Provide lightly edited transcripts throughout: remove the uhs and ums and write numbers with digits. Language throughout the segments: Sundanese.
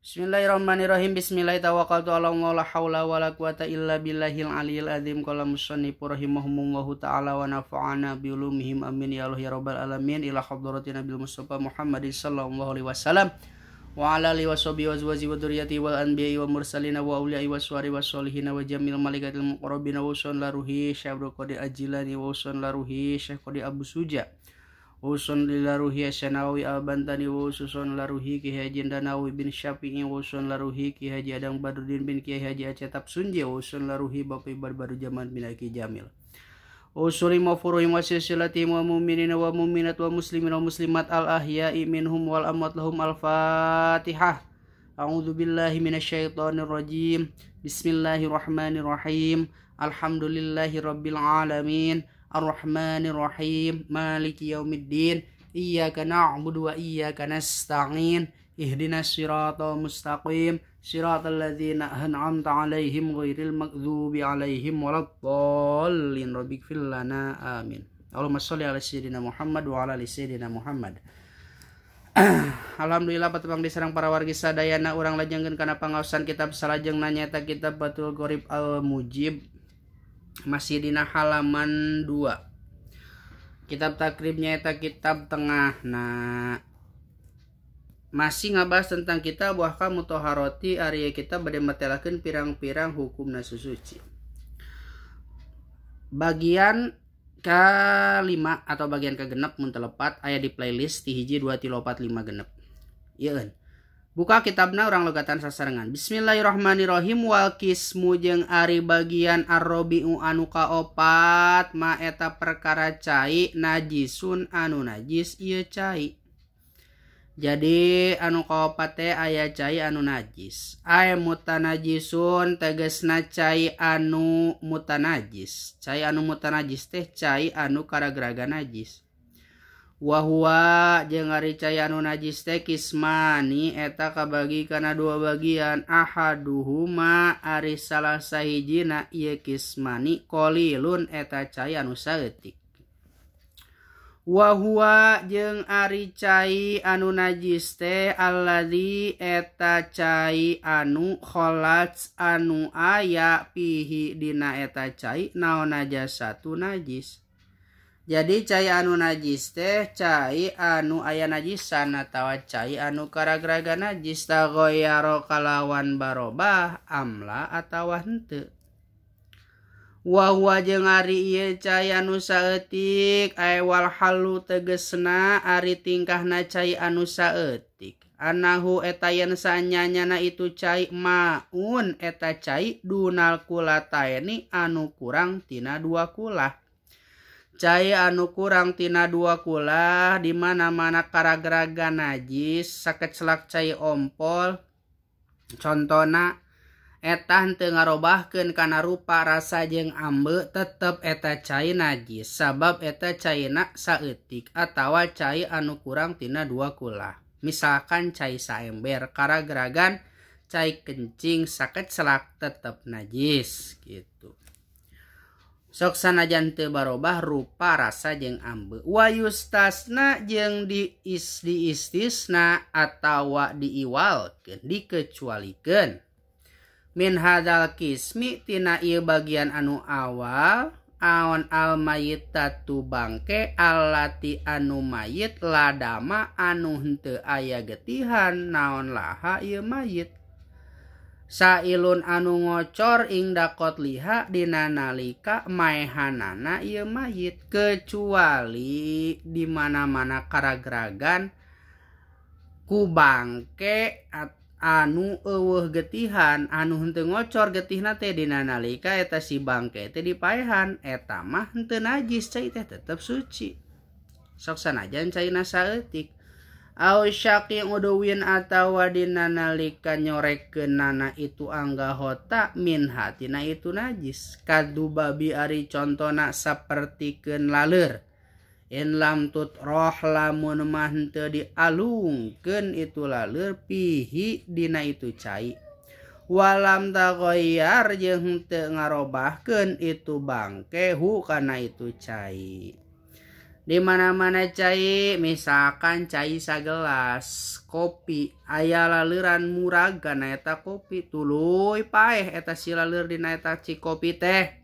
Bismillahirrahmanirrahim. Bismillahirrahmanirrahim. Tawakkaltu ala Allah la haula wala quwata illa billahil aliyil azim. Qala musannif rahimahumullahu taala wa nafa'ana bi ulumihim amin ya Allah ya rabbal alamin ila hadratin nabil mustafa Muhammadin sallallahu alaihi wasallam wa ala alihi washabihi wa azwajihi wa dzurriyyatihi wal anbiya'i wa mursalin wa awliya'i wa suwari wa sholihin wa jamil malaikatil muqarrabin wa usun laruhi Syekh Abdul Qadir Al-Jilani wa usun laruhi Syekh Qadir Abu Suja Usun lilaruhi Syanawi Al-Bantani wa usun laruhi Ki Haji Danawi bin Syafi'i wa usun laruhi Ki Haji Adang Badruddin bin Ki Haji Acetap Sunje wa usun laruhi Bapak Ibar Baru Jaman bin Aki Jamil usuli mafuruhim wa silsilatihim wa mu'minina wa mu'minat wa muslimin wa muslimat al-ahya'i minhum wal amwat lahum al-fatihah. A'udzu billahi minasyaitonir rajim. Bismillahirrahmanirrahim. Alhamdulillahi rabbil alamin. Ar-Rahmanir Rahim, Maliki Yaumiddin, Iyyaka na'budu wa iyyaka nasta'in, Ihdinas siratal mustaqim, siratal ladzina an'amta 'alaihim ghairil maghdubi 'alaihim waladdallin. Rabbighfir lana amin. Allahumma sholli ala sayyidina Muhammad wa ala ali sayyidina Muhammad. Alhamdulillah patepang diserang para wargi sadayana urang lajengkeun kana pangaosan kitab salajengna nyaeta kitab Fathul Gharib Al-Mujib. Masih dina halaman 2. Kitab takribnya eta kitab tengah. Nah, masih ngabahas tentang kitab Ahkam Muthaharati ari kita bade matelakeun pirang-pirang hukumna susuci. Bagian kelima atau bagian kegenep mun telepat aya di playlist ti 1 2 3 4 5 genep. Yeun. Buka kitabna urang logatan sasarengan. Bismillahirrahmanirrahim. Wal kismu jeung ari bagian arrobi'u anu kaopat ma eta perkara cai najisun anu najis ieu cai. Jadi anu kaopat teh aya cai anu najis. Ay mutanajisun tegasna cai anu mutanajis. Cai anu mutanajis teh cai anu karagraga najis. Wahwa jeung ari cai anu najis teh kismani eta kabagi kana dua bagian. Ahaduhuma ari salah sahijina ieu kismani qalilun eta cai anu saeutik. Wahwa jeung ari cai anu najis teh alladzi eta cai anu khalat anu aya pihi dina eta cai naon najasatu najis. Jadi cai anu najis teh cai anu aya najisan atawa cai anu karagraga najis tagoyaro kalawan barobah amla atawa henteu. Wa huwa jeung ari ieu cai anu saeutik ay wal halu tegesna ari tingkahna cai anu saeutik. Anahu eta yen sanyanyana itu cai maun eta cai dunal kulataini anu kurang tina dua kulah. Cai anu kurang tina dua kulah di mana-mana karagraga najis sakecelak cai ompol contona eta henteu ngarobahkeun kana rupa rasa jeung ambe tetep eta cai najis sabab eta caina saeutik atawa cai anu kurang tina dua kulah. Misalkan cai saember karagragan cai kencing sakecelak tetep najis gitu. Sok sanajan teu barobah rupa rasa jeung ambe. Wa yustasna jeung diistisna atawa diiwalkeun dikecualikeun min hadzal kismi tina ieu bagian anu awal aon al mayyitatu bangke allati anu mayit ladama anu henteu aya getihan naon laha ieu mayit. Sailun anu ngocor ing dakot liha dina nalika maehanana ieu mayit kecuali di mana-mana karagragan ku bangke anu eueuh getihan anu henteu ngocor getihna teh dina nalika eta si bangke teh dipaehan eta mah henteu najis cai teh tetep suci. Sok sanajan caina saeutik. Au syaqi uduwin atawa dina nalika nyorekeunana itu anggahota min hatina itu najis. Kadu babi ari contona sapertikeun laleur. In lam tutroh lamun mah henteu dialungkeun itu laleur pihi dina itu cai. Walam taghayyar jeung henteu ngarobahkeun itu bangke hu kana itu cai. Di mana-mana cai, misalkan cai sagelas kopi aya laleuran murag kana eta kopi, tuluy paeh eta si laleur dina eta ci kopi teh.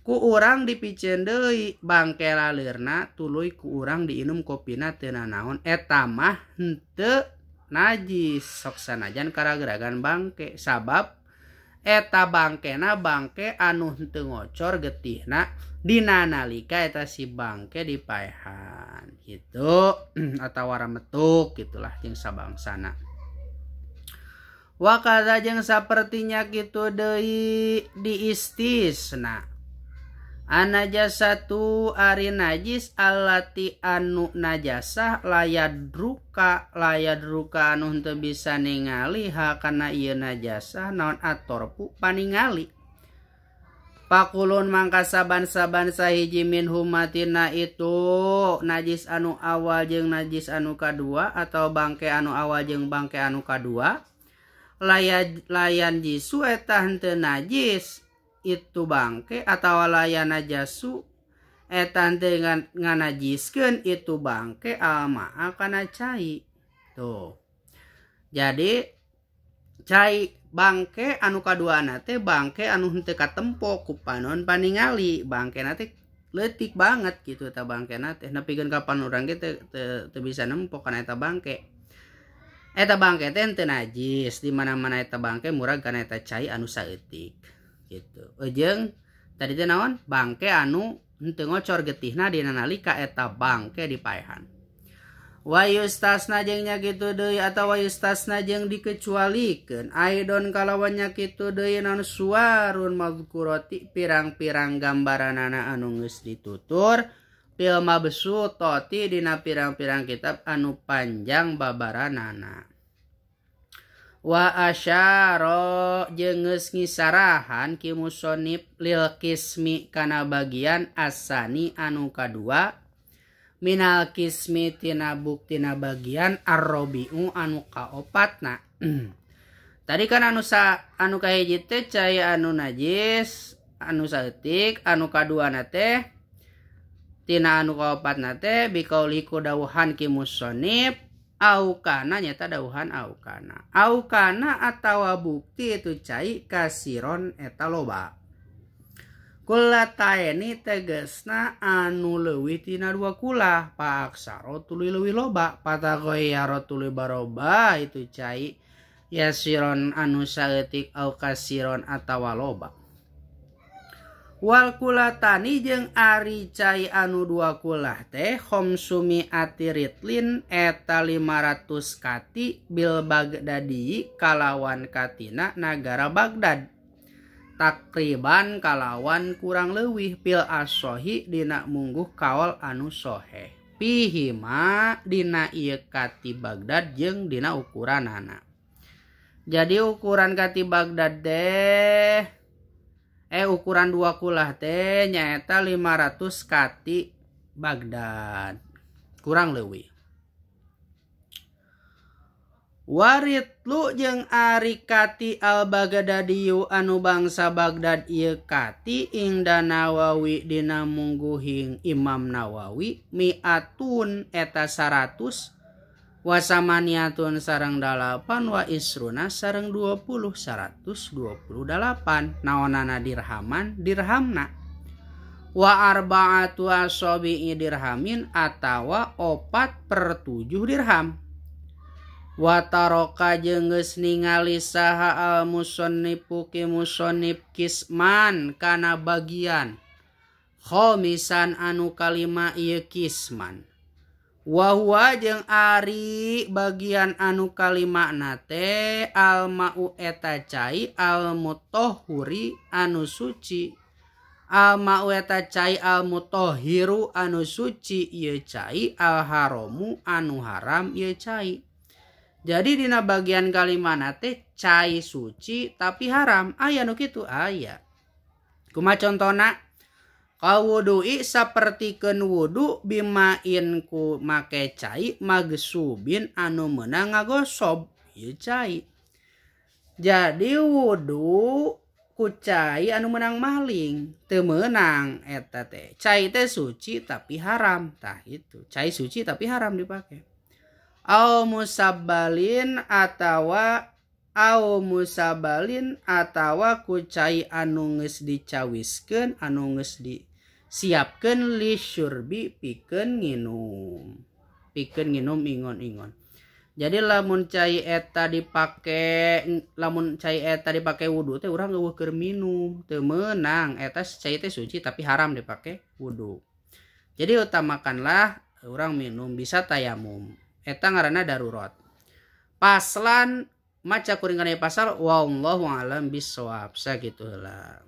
Ku urang dipiceun deui bangke laleurna, tuluy ku urang diinum kopina teu nanaon, eta mah henteu najis sok sanajan karageragan bangke, sabab eta bangkena bangke anu henteu ngocor getihna dina nalika eta si bangke dipaehan gitu atawa rametuk gitulah jeung sabangsana. Wa kadza jeung sapertinya kitu deui diistisna anajasatu ari najis allati anu najasah layadruka layadruka anu henteu bisa ningali ha kana ieu najasah naon atorpu paningali. Pakulun mangka saban-saban sahiji min humatina itu najis anu awal jeung najis anu kadua atau bangke anu awal jeung bangke anu kadua layan jisu eta henteu najis itu bangke atau layan najasu eta henteu nganajiskeun itu bangke almaa kana cai. Tuh. Jadi cai bangke anu kaduana teh bangke anu henteu katempo ku panon paningali, bangkena teh leutik banget gitu eta bangkena teh nepikeun ka panon urang ge teu bisa nempo kana eta bangke. Eta bangke teh henteu najis, di mana-mana eta bangke murag kana eta cai anu saeutik gitu. Jeung tadi teh naon? Bangke anu henteu ngocor getihna dina nalika eta bangke dipaehan. Wa yustasna jeung nya kitu deui atawa yustasna jeung dikecualikeun aidon kalawan nya kitu deui naon suwarun mazkurati pirang-pirang gambaranana anu geus ditutur fil mabsutati dina pirang-pirang kitab anu panjang babaranana. Wa asyara jeung geus ngisarahan ki musonib lil kismi kana bagian asani anu kadua minal kismi tina buktina bagian arrobi'u anu kaopatna. Tadi kan anu sa anu kahiji teh cai anu najis anu saeutik, anu kaduana teh tina anu kaopatna teh bikauli ku dawuhan ki musonib aukana nyata dawuhan aukana. Aukana atawa bukti itu cai kasiron eta loba. Kulataeni tegesna anu leuwih tina dua kula, paaksaro tuluy leuwih loba, patagoyaro tuluy baroba itu cai yasiron anu saeutik au kasiron atawa loba. Wal kulatani jeung ari cai anu dua kulah teh khomsumi atiritlin eta 500 kati bil Bagdadi kalawan katina nagara Bagdad. Takriban kalawan kurang leuwih pil asohi dina mungguh kaol anu soheh. Pihima dina ieu kati Bagdad jeung dina ukuranana. Jadi ukuran kati Bagdad teh ukuran dua kulah teh nyaeta 500 kati Bagdad kurang leuwih. Waritlu jeung ari kati al-Baghdadiyu anu bangsa Baghdad ieu kati ingda Nawawi dina mungguhing Imam Nawawi mi'atun eta 100 wasamaniatun sareng 8 wa isruna sareng 20 128 naonana dirhaman dirhamna wa arba'atu asabi'i dirhamin atawa 4/7 dirham. Wataroka jeung geus ningali saha al musannifu ki musannif kisman kana bagian khomisan anu kalima ieu kisman. Wa huwa jeung ari bagian anu kalima na teh al ma'u eta cai al mutahhuri anu suci. Al ma'u eta cai al mutahhiru anu suci ieu cai al haramu anu haram ieu cai. Jadi dina bagian kalimana teh cai suci tapi haram. Aya nu kitu aya. Kumaha contona? Kawudu'i sapertikeun wudu bimain ku make cai magsubin anu meunang ngagosob ieu cai. Jadi wudu Ku cai anu menang maling teu meunang eta teh. Cai teh suci tapi haram. Tah itu. Cai suci tapi haram dipake. Au musabbalin atawa au musabalin atawa ku cai anu geus dicawiskeun anu geus disiapkeun li syurbi pikeun nginum. Pikeun nginum ingon-ingon. Jadi lamun cai eta dipake, lamun cai eta dipake wudu teh urang eueuh keur minum, teu meunang. Eta cai teh suci tapi haram dipake wudu. Jadi utamakanlah urang minum bisa tayamum. Eta ngaranna darurat. Paslan maca kuring kana pasal wallahu alam bisawab. Sakitu heula.